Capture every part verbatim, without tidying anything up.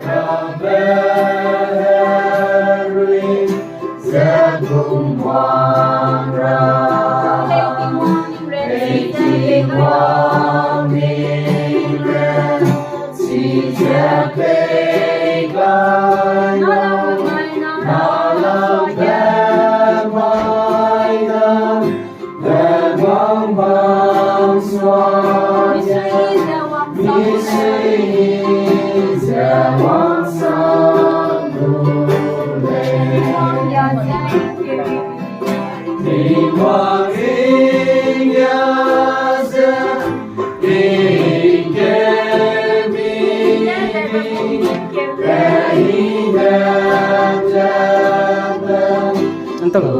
Rabe herui ze bum wang ra, Tingwang ning re, chi ze pei gai na, na lau be mai na, be bam bam sua ze, misui ze wang sang lu lei. Tingwang ring ya ze, ring ke mi, ring ke mi, ring ke mi. Ntau.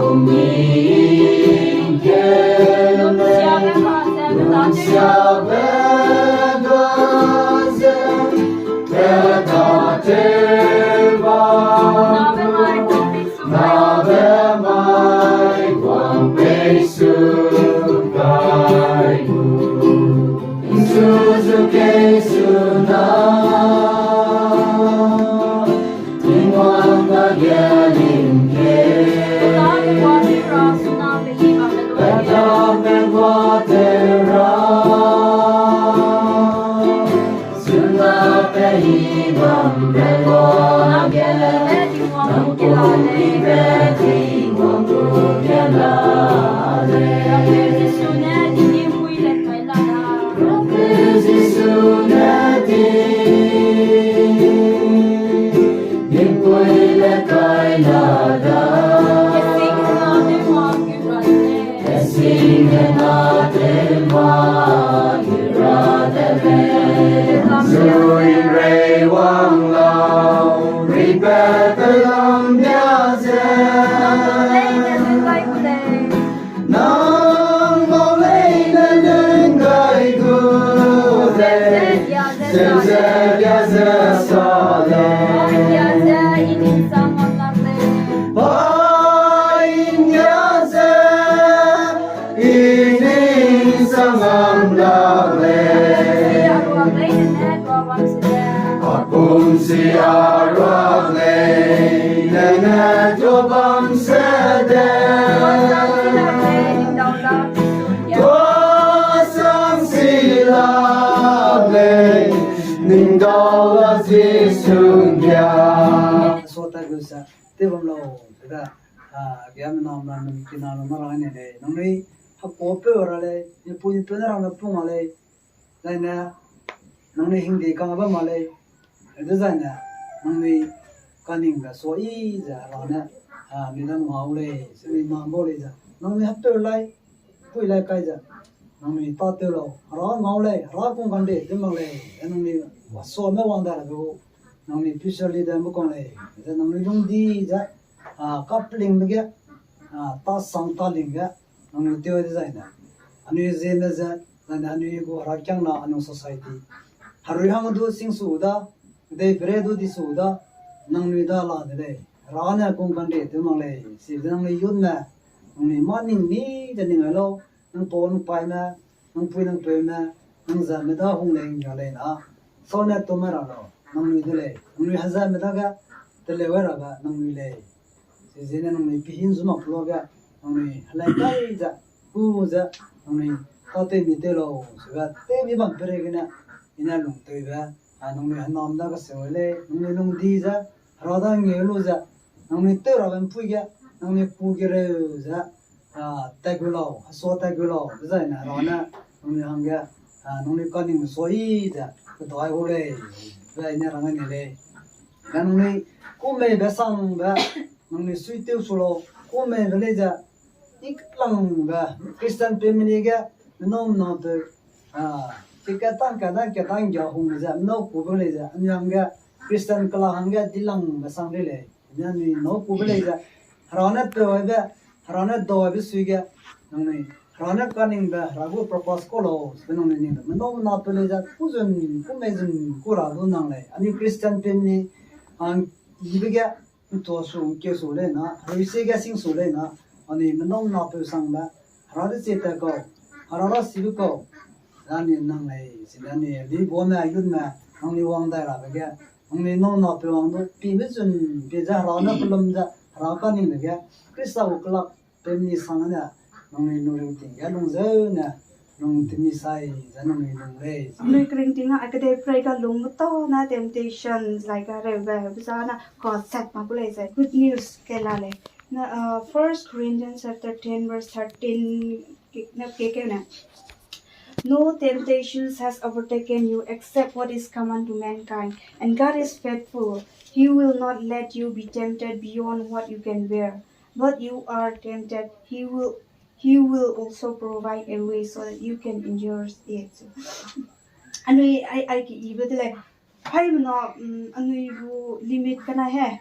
Nang bau leine neng gai gu lei, ze ze bia ze sa lei. Bai India ze, i ning sang ngam lak lei. A kum si a ruak lei, nene tuâ bam se de. Tuâ sang si lak lei, ning dau la Jisu nggia. Sua tai gu se, te bam lau, te da, a, ge me nam na, nung kina na, na rang ne lei, nangnui, hapau peu ra lei, nipui nipeu ne rang ne pung a lei, zaine, nangnui hingde kang bam a lei, dezaine, nangnui kaningbe suayi ze Hera ne, a, mi dam ngau lei, semi mang bau lei ze, nangnui hapeu lai, pui lai kai ze, nangnui tâtew lau, Hera ngau lei, Hera kung kande tew mak lei, e nangnui, suame wang da ra gu, nangnui future leader me kang lei, ze nangnui lungdi ze, a, kapelingbe ge, a, tasang taling ge, nangnui tew dezaine. Anui ziemme ze, zaine anui gu herakiangna anui society. Herui hang du singsu da, dei pere du disu da, nangnui da la de lei. Hera ne kung kande tew mak lei, chize nangnui youthme, nangnui mâ ning ni ze ning ai lau, nang pau nang paime, nang pui nang peume, nang zame da hung lei ngga lei na. Sau ne tume ra lau, nangnui de lei, nangnui hezame dage, teleu ai rabe nangnui lei. Chiziegene nangnui pihin zu mak pe luage, nangnui helai kai ze, ku ze, nangnui tâtew mi tew lau, sube tew mi bam peireigene, i ne lungtewbe, a, nangnui henam dage seu lei, nangnui lungdi ze, Hera da ngeu lu ze, nangnui tew rabe mpui ge, nangnui ku gereu ze, a, tat gu lau, hesua tat gu lau, dezaine Hera ne, nangnui hangge, a, nangnui kaningbe suayi ze, kedai gu lei, zai ne rang ne lei. Nangnui, ku meibe sangbe, nangnui suitew su lau, ku meibe lei ze, i kelangbe, Christian family ge, menau menateu, a, ke katang katang katang gia hung ze, menau kube lei ze, anui hangge, Christian kela hangge dilangbe sang rei lei. Ne anui nâu kube lei ze, Hera ne peu aibe, Hera ne dau aibe sui ge, nangnui, Hera ne kaningbe, Hera gu purpose kau lau, sebe nangnui ning de. Menau mena peu lei ze, ku zun, ku mei zun, ku ra du nang lei. Anui Christian family, a, ibe ge, ntua su, nkeu su lei na, herui sie ge sing su lei na, anui menau mena peu sangbe, Hera de chie tat kau, Hera ra sibe kau, anui nang lei, sebe anui, libuame, youthme, nangnui wang dai rabe ge, Nangnui nang na pe wang du, pi mezun, pi ze Hera ne pelum ze, Hera kaning ne ge, Krista gu kelak pe mi sang ne, nangnui nung ring ting ge lung zeu ne, nung temi sai ze nangnui nung lei. Nangnui kering ting a, a kedei pray ga lung metau na temptation, zai ga reu be, be za na, ka set ma ku lei ze, good news ke la lei. Na, uh, First Corinthians chapter ten, verse thirteen, ke, na ke ke ne. No temptations has overtaken you except what is common to mankind, and God is faithful. He will not let you be tempted beyond what you can bear. But you are tempted, He will, He will also provide a way so that you can endure it. Anui, ai, ai ki ibe de lei. Haimena, mm, anui gu limit kena he.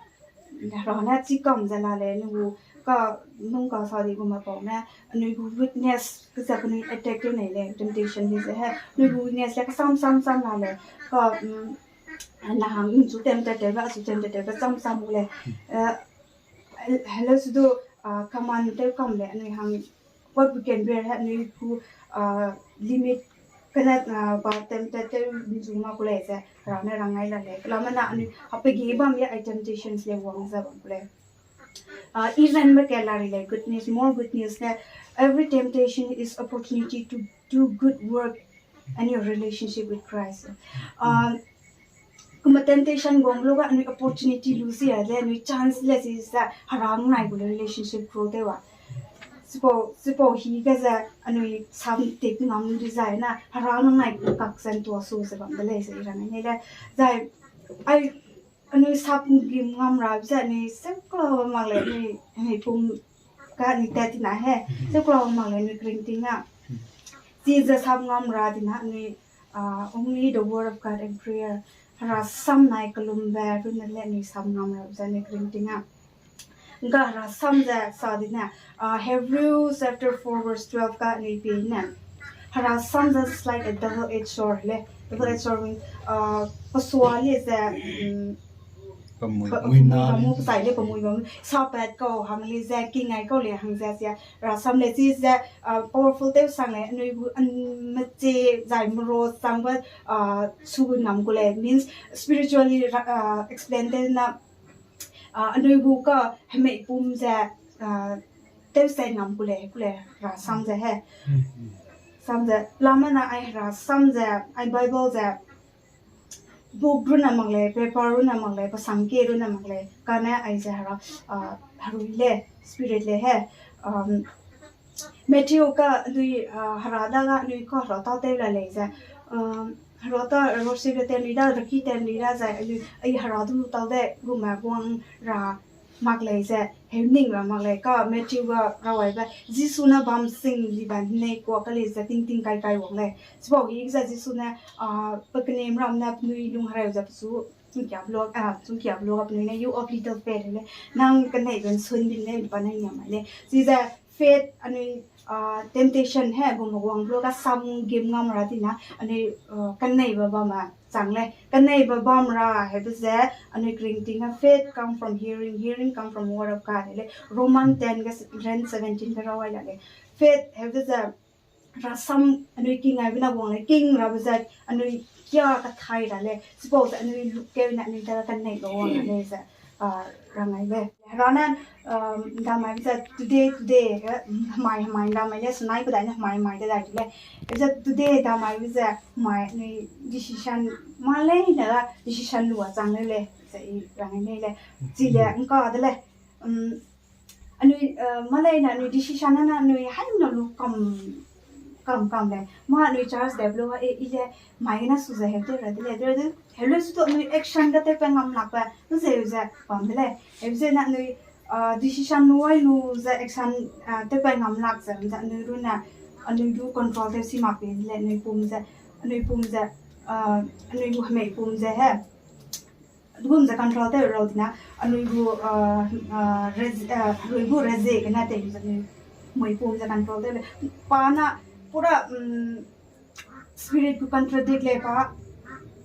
Hera ne chi kam ze la lei, anui gu ka nung ka sa di gu ma pau ne, anui gu weakness ke ze penui attack tew nei lei, temptation di ze he. Anui gu weakness le kesam sam sam la lei. Ka, mm, na hang, mm, chu tempted tew ba, chu tempted tew ba, sam sam gu lei. Eh, hello, sudu, ah, command tew kam lei, anui hang, what we can bear, he, anui gu, ah, limit kena, ah, ba tempted tew nzu ma ku lei ze, Hera ne rang ngai la lei. Kelamena anui, a pe ge bam ye, ai temptations le wang ze bam ku lei. Ah, i ran be ke la ri lei, good news, more good news ne, every temptation is opportunity to do good work and your relationship with Christ. Um, kuma temptation guang lu ga anui opportunity lu si ya le, anui chance le si ze Hera ngai gu le relationship grow tew wa. Sipau, sipau hi ga ze anui sam tip ngam di zai na, Hera ngai gu kak zan tua su ze bam de lei ze i ran ne le. Zai, ai, anui sap gim ngam ra ze anui sekla mak lei, anui, anui pum ka anui tat ti na he, sekla mak lei anui kering ting a. Chi ze sap ngam ra di na anui, ah, only the word of God and prayer. Hera sam nai kelum be, runne le anui sap ngam ra ze anui kering ting a. Nga Hera sam ze sa di na, ah, Hebrews chapter four verse twelve ka anui pi ne. Hera sam ze is like a double-edged sword le. Double-edged sword means, ah, pasua le ze, mm, Pamui, pa-, pamui na pamui le. Pasai le pamui bam. Sapat kau hang le ze, kingai kau le hang ze sia. Hera sam le chi ze, ah, powerful tew sang le, anui gu, an, mece zai mero sang ba, ah, su gu nam gu le. Means spiritually, ra-, ah, explain tew na, ah, anui gu ka hemei pum ze, ah, tew sai nam gu le, gu le, Hera sam ze he. Sam ze, lamena ai Hera sam ze, ai Bible ze, book runa mak lei, paper runa mak lei, pasang ke runa mak lei, kane ai ze Hera, ah, Herui le, spirit le he. Um, Matthew ka anui, ah, Hera da ga anui ka Hera ta tew la lei ze, um, Hera ta rose le ten li da, raki ten li da zai, anui, ai Hera du tau de, gume guang ra, mak lei ze, heu ning ra mak lei, ka Matthew ga rawai be, Jisu ne bam sing li ba nei kua ka lei ze, ting ting kai kai wang lei. Sipau hi ze Jisu ne, ah, pe kenem ram ne penui lung hereu ze pesu, chungkia block, ah, chungkia block a penui ne, you of little faith, le, nang kenei ben sun bin le, pa nai nia mai le. Chi ze faith anui, ah, temptation he, gum guang block a sam gim ngam ra di na, anui, ah, kenei ba bam a, chang lei, kenei ba bam ra, hebe ze, anui kering ting a faith come from hearing, hearing come from word of God, le, Roman ten ga ren seventeen ga rawai la lei. Faith, hebe ze, Hera sam anui king ai bena wang lei, king ra be ze, anui kia kathai ra lei, sipau ze anui luk keu ne anui ta kenei ba wang lei ze, ah, rang ai lei. Hera ne, um, damai ze today, today, eh, mai, mai damai le, sunai ku dai ne mai, mai de dai le. Ze today damai ze mai anui decision, ma lei ne decision lu a chang lei le, ze i rang ai lei le. Chi le, ngka de le. Um, anui, uh, ma lei ne anui decision na, na anui hai na lu kam, kam, kam lei. Ma anui church de blo, e, i le, mai na su ze heu te ra de le, de, de, heu le su to anui action ga tew pe ngam lak pe, ze, ze, bam de lei. Heu ze na anui, ah, decision lu ai lu ze action, ah, tew pe ngam lak ze, ze anui ru na, anui ru control tew si mak pe de lei, anui pum ze, anui pum ze, ah, anui ru hemei pum ze he. Gum ze control tew rau di na, anui gu, ah, ah, rez-, ah, anui gu reze kena tew ze anui mui pum ze control tew le. Pa na pura, um, spirit gu contradict le pa,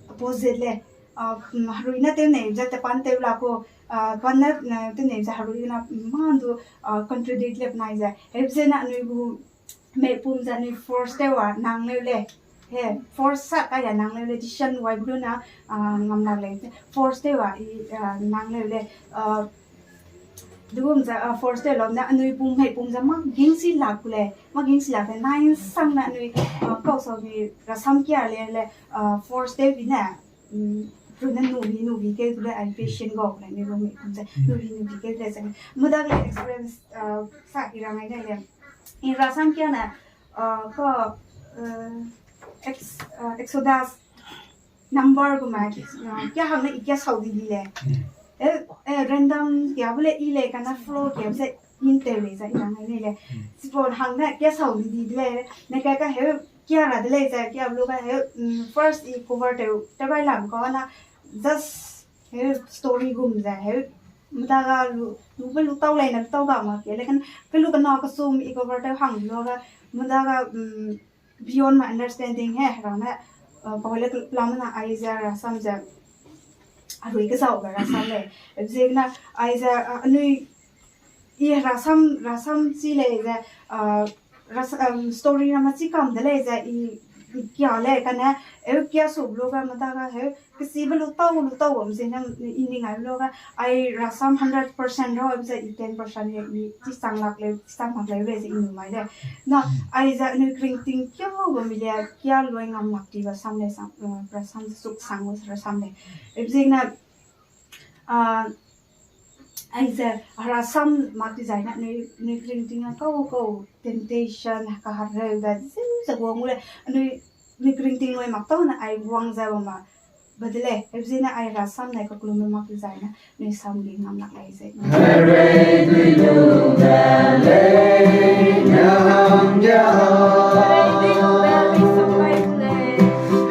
opposite le. Ah, um, herui na tew nei ze te pan tew la ko, ah, pan na, na tew nei ze herui na, mm, man du, ah, contradict le penai ze. Heu ze na anui gu mei pum ze anui force tew wa nang leu le. He, force sa kai ya nang leu le, decision wai bu na, ah, ngam lak lei. Force tew wa i, ah, nang leu le, ah, dugum za, ah, force tew lau ne, anui pum hei pum za mak ging si lak le, mak ging si lak le, nine sang na anui, ah, kau sau ni rasam kia le le, ah, force tew bi ne, mm, ru ne nu bi, nu bi ke le, ai patient go le, ni ru mi pum za, nu bi, nu bi ke le, za. Muda le experience, ah, sa i rang ai ne le. I rasam kia na, ah, ko, eh, ex-, ah, Exodus number gu ma, ah, kia hang ne i kia sau di di le. Eh, eh, random kia bu le i le, kana flow kia bu se in tew le za i rang ai ne le. Sipon hang ne kia sau di di le. Ne ka ka heu kia ra de le za kia bu lu ka heu, mm, first i cover tew, tew bai lam ko na just heu story gum za heu. Muda ga lu, lu be lu tau lei na lu tau ga ma ke. Lekin pe lu kana kasum i cover tew hang lu ga muda ga, mm, beyond my understanding he, rang ne, uh, pau le plan na ai za rasam za, a rui ke zau ga rasam le. Ze na ai za, uh, anui, i rasam, rasam chi le ze, uh, ras-, um, story na ma chi kam de le ze, i, i kia le, kane, eu kia su lu ga muda ga heu, kesi be lu tau, lu tau, um, ze na, i ning ai lu ga, ai rasam hundred percent ro, ze i ten percent le, i chi sang lak le, chi sang mak le, le ze i nu mai le. Na, ai za anui kringting kia, ba mi le, kia lui ngam lak di ba sam le, sam, uh, rasam suk sang rasam le. Ze na, uh, ai ze, rasam mak di zai na, anui, anui kringting a kau, kau, temptation, ka hareu da, zeu ze guang le, anui, anui kringting lui mak tau na, ai guang za ba ma, ba de le, ze na ai rasam na kaklum mak di zai na, anui sam ge ngam lak lei ze. Herei dui lu ba lei, na hang ya.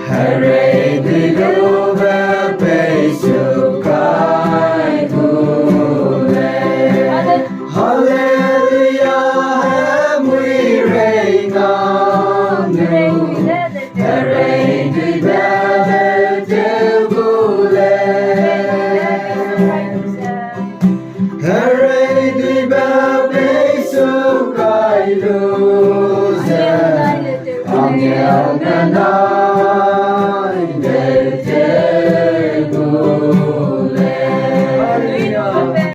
Herei dui lu ba pei su kai gu lei. Hallelujah, hemui rei ngam nu. Herei dui ba be teu gu lei. Herei dui ba pei su kai lu ze. Angel ne na